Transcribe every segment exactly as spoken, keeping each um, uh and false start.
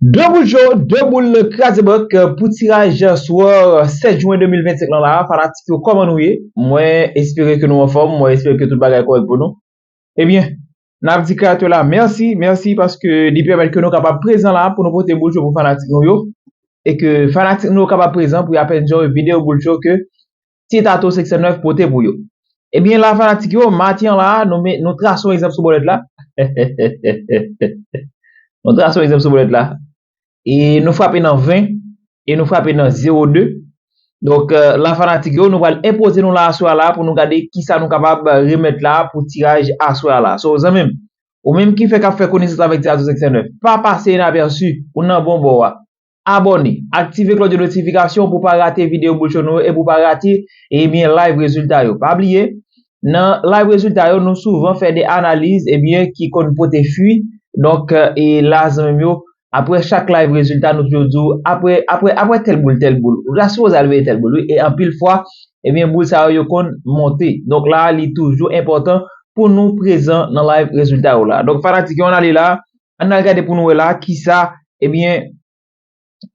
De boul cho, de boul kraze bank pou tiraj swè sèt jen de mil vennsenk lan la. Fanatik yo, kòman nou ye? Mwen espere ke nou anfòm, mwen espere ke tout bagay kòrèk pou nou. Ebyen, n ap di kreyatè la mèsi, mèsi paske li pèmèt ke nou kapab prezan la pou nou pote boul cho pou fanatik nou yo. E ke fanatik nou yo kapab prezan pou y ap enjoy videyo boul cho ke Ti Tato senk san nèf pote pou yo. Ebyen la, fanatik yo, maten an la, nou, nou trase yon egzanp sou bòlèt la. Nou trase yon egzanp sou bòlèt la. E nou frape nan ven, e nou frape nan zewo de. Donk, euh, la, fanatik yo, nou pral enpoze nou la aswè a la pou nou gade kisa nou kapab remèt la pou tiraj aswè a la. So, zanmi m, ou menm ki fèk ap fè konesans avèk Ti Tato senk san nèf, pa pase inapèsi, ou nan bon bò a. Abòne, aktive klòch de notifikasyon pou pa rate videyo boul cho nou yo e pou pa rate, ebyen, live rezilta yo. Pa bliye, nan live rezilta yo, nou souvan fè de analiz, ebyen, ki konn pote fwi. Donk, e la, zanmi m yo, apre chak live rezilta, nou toujou di w, apre, apre, apre tèl boul, tèl boul, ou ta sipoze al veye tèl boul, wi. E anpil fwa, ebyen, boul sa yo, yo konn monte. Donk la, li toujou enpòtan pou nou prezan nan live rezilta yo la. Donk, fanatik yo, ann ale la, ann al gade pou nou wè la, kisa, ebyen,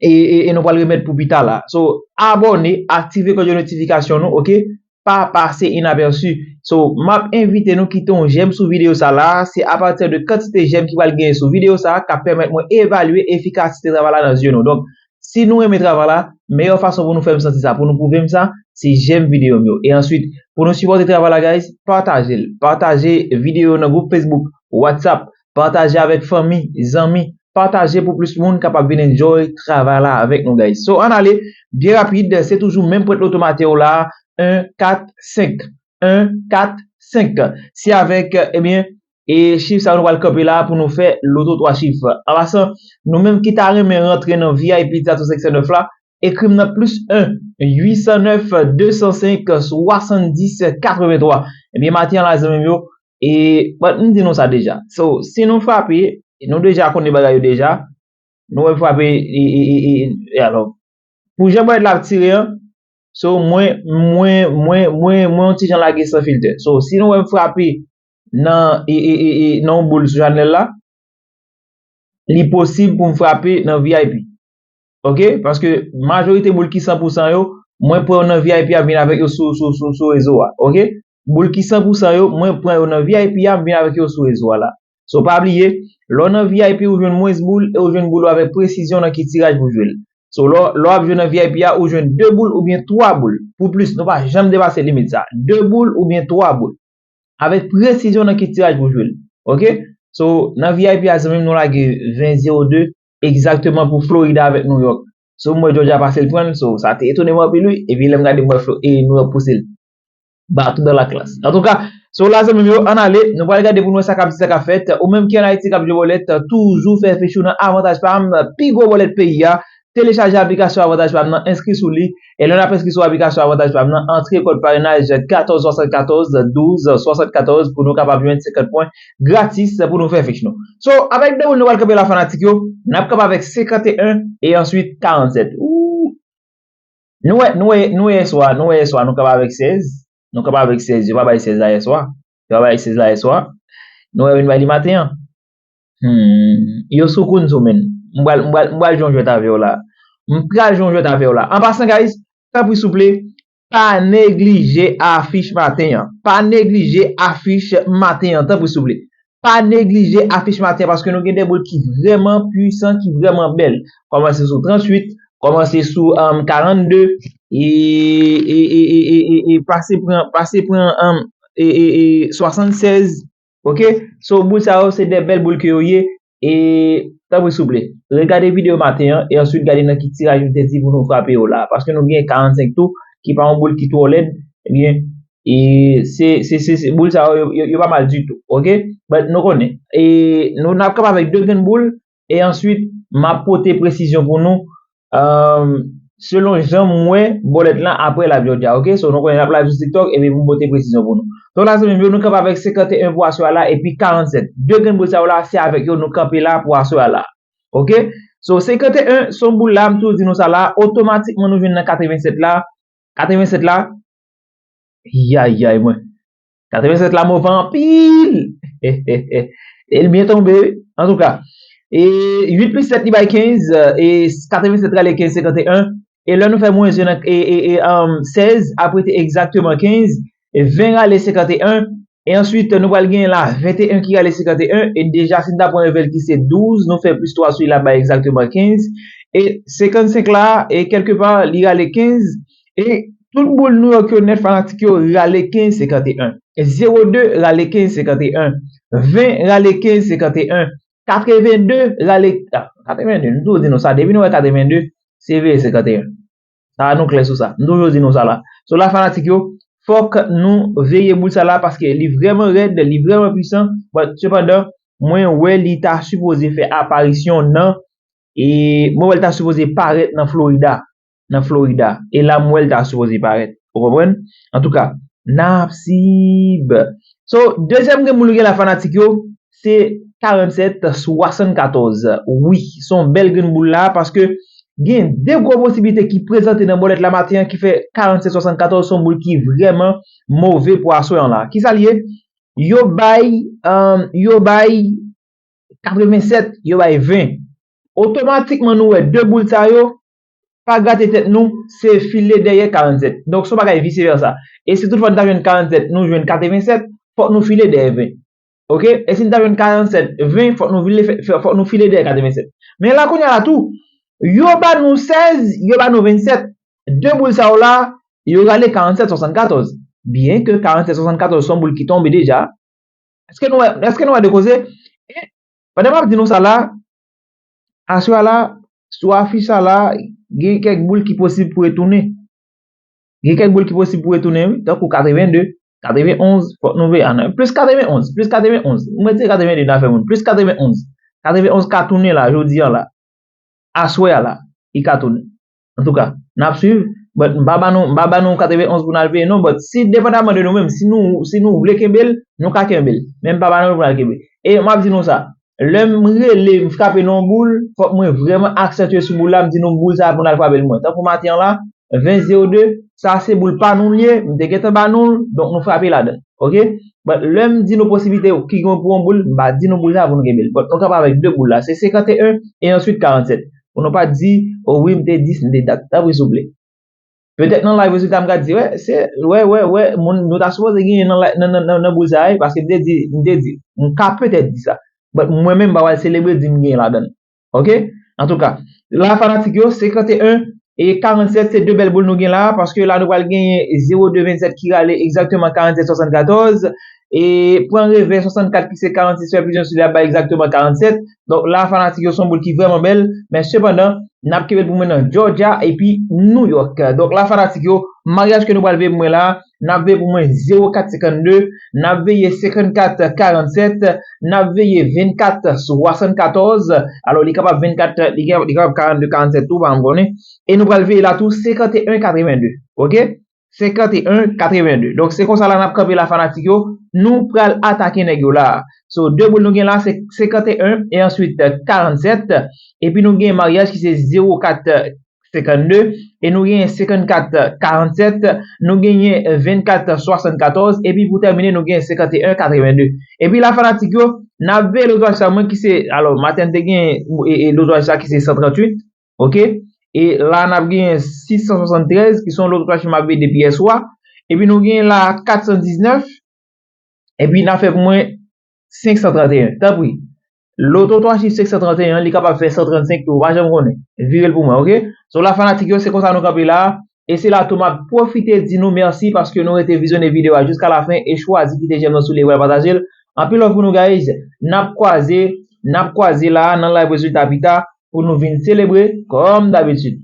e, e, e nou pral remèt pou pita la. So, abòne, aktive klòch de notifikasyon nou, oke? Pa pase inapèsi. So, m ap envite nou kite yon jèm sou videyo sa la. Se apati de kantite jèm ki pral genyen sou videyo sa k ap pèmèt mwen evalye efikasite travay la nan zye nou. Donk, si nou renmen travay la, meyè fason pou nou fè m santi sa, pou nou pwouve m sa, se jèm videyo m yo. E answit, pou nou sipòte travay la, guys, pataje l. Pataje videyo nan gwoup Facebook, WhatsApp, pataje avèk fanmi, zanmi, pataje pou plis moun kapab vin enjoy travay la avèk nou, guys. So, ann ale, byen rapid, se toujou menm pwent loto maten yo la, en kat senk. En kat senk. Se avèk, ebyen, e chif sa yo nou pral kanpe la pou nou fè loto twa chif. An pasan, nou menm ki ta renmen rantre nan V I P Ti Tato senk san nèf la, ekri m nan plis en, uit san nèf, de san senk, swasanndis, katrevenntwa. Ebyen, maten an la, zanmi m yo, e, bon, m di nou sa deja. So, si nou frape, nou deja konnen bagay yo deja, nou wè frape, e, e, e, e, e, alò, pou jan bòlèt la ap tire an, so, mwen, mwen, mwen, mwen, mwen, yon ti jan lage san filtè. So, si nou wè m frape nan, e, e, e, e, nan yon boul sou chanèl la, li posib pou m frape nan V I P. Oke? Paske majorite boul ki san pou san yo, mwen pran yo nan V I P a, m vin avèk yo sou, sou, sou, sou rezo a. Oke? Boul ki san pou san yo, mwen pran yo nan V I P a, m vin avèk yo sou rezo a la. So, pa bliye, lè w nan V I P, ou jwenn mwens boul e ou jwenn boul ou avèk presizyon nan ki tiraj pou jwe l. So, lè, lè w ap jwe nan V I P a, ou jwenn de boul oubyen twa boul. Pou plis, nou pa janm depase limit sa. De boul oubyen twa boul. Avèk presizyon nan ki tiraj pou jwe l. Oke? So, nan V I P a, zanmi m, nou lage ven zewo de, egzakteman pou Florida avèk New York. So, m wè Georgia pase l pran l, so, sa te etone m anpil, wi. Epi, lè m gade, m wè Flo-, e New York pouse l. Ba tou dan la klas. Antouka, so la, zanmi m yo, ann ale, nou pral gade pou nou wè sa k ap di, sa k ap fèt. Ou menm ki ann Ayiti k ap jwe bòlèt, toujou fè fich ou nan Avantaj Pam, pi gwo bòlèt peyi a. Telechaje aplikasyon Avantaj Pam nan, enskri sou li. E lè n ap enskri sou aplikasyon Avantaj Pam nan, antre kòd parenaj katòz swasannkatòz, douz swasannkatòz pou nou kapab jwenn senkant pwen gratis pou nou fè fich nou. So, avèk de boul nou pral kanpe la, fanatik yo, n ap kanpe avèk senkanteyen e answit karannsèt. Ooh! Nou wè, nou wè, nou wè yèswa, nou wè yèswa, nou kanpe avèk sèz. Nou kanpe avèk sèz, yo pa bay sèz la yèswa. Yo pa bay sèz la yèswa. Nou wè yo vin bay li maten an. Hmm, yo sou kounn sou menn. M pral, m pral, m pral jwe yon jwèt avè w la. M pral jwe yon jwèt avè w la. An pasan, guys, tanpri souple, pa neglije afich maten an. Pa neglije afich maten an, tanpri souple. Pa neglije afich maten an paske nou gen de boul ki vrèman pwisan, ki vrèman bèl. Kòmanse sou tranntuit, kòmanse sou, um, karannde, e, e, e, e, e, e, e pase pran, pase pran, um, e, e, e, swasannsèz. Oke? So, boul sa yo, se de bèl boul ke yo ye. E, tanpri, souple, regade videyo maten an, e answit gade nan ki tiraj nou te di pou nou frape yo la. Paske nou gen karannsenk tou, ki pa yon boul ki twò lèd, ebyen, e se, se, se, se, boul sa yo, yo, yo, yo pa mal ditou, oke? But nou konnen. E nou, n ap kanpe avèk de grenn boul, e answit, m ap pote presizyon pou nou, um, selon jan m wè bòlèt lan apre live jodi a, oke? So, nou konnen n ap live sou TikTok, epi pou m pote presizyon pou nou. Donk, la, zanmi m yo, nou kanpe avèk senkanteyen pou aswè a la, epi karannsèt. De grenn boul sa yo la, se avèk yo nou kanpe la pou aswè a la. Oke? So, senkanteyen, se yon boul la, m toujou di nou sa la, otomatikman nou jwenn nan katrevensèt la. Katrevensèt la, yayay mwen. Katrevensèt la move anpil. E l byen tonbe, wi. Antouka, E uit plis sèt li bay kenz, e katrevennsèt rale kenz, senkanteyen. E lè nou fè mwens yen nan e, e, e, um, sèz ap rete egzakteman kenz, e ven rale senkanteyen. E answit, nou pral gen la venteyen ki rale senkanteyen. E deja, si n ta pran revèl ki se douz, nou fè plis twa sou li la bay egzakteman kenz. E senkannsenk la, e kèlkepa, li rale kenz. E tout boul New York yo nèt, fanatik yo, rale kenz senkanteyen. Zewo de rale kenz senkanteyen. Ven rale kenz senkanteyen. Katreven de rale, ah, katreven de, m toujou di nou sa, depi nou wè katreven de, se veye senkanteyen. Sa a nou klè sou sa. M toujou di nou sa la. So la, fanatik yo, fòk nou veye boul sa la paske li vrèman rèd, li vrèman pwisan. But sepandan, mwen wè li ta sipoze fè aparisyon nan, e mwen wè li ta sipoze parèt nan Florida. Nan Florida. E la m wè li ta sipoze parèt. Ou konprann? Antouka, n ap sib. So, dezyèm grenn boul nou gen la, fanatik yo, se karannsèt swasannkatòz. Wi, se yon bèl grenn boul la, paske gen de gwo posiblite ki prezante nan bòlèt la maten an ki fè karannsèt swasannkatòz se yon boul ki vrèman move pou aswè an la. Kisa l ye? Yo bay, um, yo bay katrevennsèt, yo bay ven. Otomatikman, nou wè de boul sa yo, pa grate tèt nou, se file dèyè karannsèt. Donk, se yon bagay vise vèsa. E si toutfwa nou ta jwenn karannsèt, nou jwenn katrevennsèt, fòk nou file dèyè ven. Oke? E si nou ta jwenn karannsèt, ven, fòk nou file, fè- fè- fòk nou file dèyè katrevennsèt. Men la, kounye a la tou, yo ba nou sèz, yo ba nou vennsèt. De boul sa yo la, yo rale karannsèt swasannkatòz. Byen ke karannsèt swasannkatòz se yon boul ki tonbe deja. Èske nou wè, èske nou wè de koze? E pandan m ap di nou sa la, aswè a la, sou afich sa la, gen kèk boul ki posib pou retounen. Gen kèk boul ki posib pou retounen, wi, tankou katreven de, katreven onz, fòk nou veye. Ah, non, plis katreven onz, plis katreven onz. Mwen di katreven de nan afè moun. Plis katreven onz. Katreven onz ka tounen la, jodi a la. Aswè a la, li ka tounen. Antouka, n ap swiv. But m pa ba nou, m pa ba nou katreven onz pou n al veye, non. But si, depandaman de nou menm, si nou, si nou vle kenbe l, nou ka kenbe l. Men m pa ba nou pou n al kenbe. E m ap di nou sa, lè m rele, m frape nan yon boul, fòk mwen vrèman aksantye sou boul la, m di nou boul sa pou n al frape l mwen. Tankou maten an la, ven zewo de, sa se boul pa nou l ye, m te gentan ba nou l, donk nou frape ladan l. Oke? But lè m di nou posiblite ki gen pou yon boul, m pa di nou boul sa pou nou kenbe l. But nou kanpe avèk de boul la, se senkanteyen e answit karannsèt. Pou nou pa di, o wi, m te di, m te dat. Tanpri, souple. Petèt nan live rezilta, m ka di, wè, se, wè, wè, wè, moun, nou ta sipoze genyen nan, nan, nan, nan, nan boul sa a, paske m te di, m te di, m ka petèt di sa. But mwen menm, m pa pral selebre di m genyen ladan l. Oke? Antouka, la fanatik yo, senkanteyen e karannsèt, se de bèl boul nou gen la, paske la nou pral genyen zewo de vennsèt ki rale egzakteman karannsèt swasannkatòz, e pran revè swasannkat ki se karannsis fè plis yen sou li ap bay egzakteman karannsèt. Donk la fanatik yo, se yon boul ki vrèman bèl, men sepandan, n ap kenbe l pou mwen nan Georgia epi New York. Donk la fanatik yo, maryaj ke nou pral veye pou mwen la, n ap veye pou mwen zewo kat senkannde, n ap veye senkannkat karannsèt, n ap veye vennkat swasannkatòz. Alò, li kapab vennkat, li kapab, li kapab karannde karannsèt tou, pa m konnen. E nou pral veye la tou senkanteyen katrevende. Oke? Senkanteyen katrevende. Donk, se konsa la n ap kanpe la fanatik yo. Nou pral atake nèg yo la. So, de boul nou gen la, se senkanteyen e answit karannsèt. Epi nou gen maryaj ki se zewo kat senkannde, e nou genyen senkannkat karannsèt, nou genyen vennkat swasannkatòz, epi pou tèmine, nou genyen senkanteyen katrevende. Epi la fanatik yo, n ap veye lotwaj sa mwen ki se, alò, maten te genyen, e, e, lotwaj sa ki se san tranntuit, oke? E la n ap genyen sis san swasanntrèz, ki se yon lotwaj m ap veye depi yèswa, epi nou genyen la katsandiznèf, epi n ap fè pou mwen senk san trannteyen. Tanpri. Loto twa chif senk san trannteyen an, li kapab fè san trannsenk tou, ou pa janm konnen. Vire l pou mwen, oke? So la fanatik yo, se konsa nou kanpe la. E se la tou m ap pwofite di nou mèsi paske nou rete vizyone videyo a jiska lafen e chwazi kite jèm nan sou li epi pataje l. Anpil love pou nou, guys. N ap kwaze, n ap kwaze la nan live rezilta pita pou nou vin selebre kòm dabitid.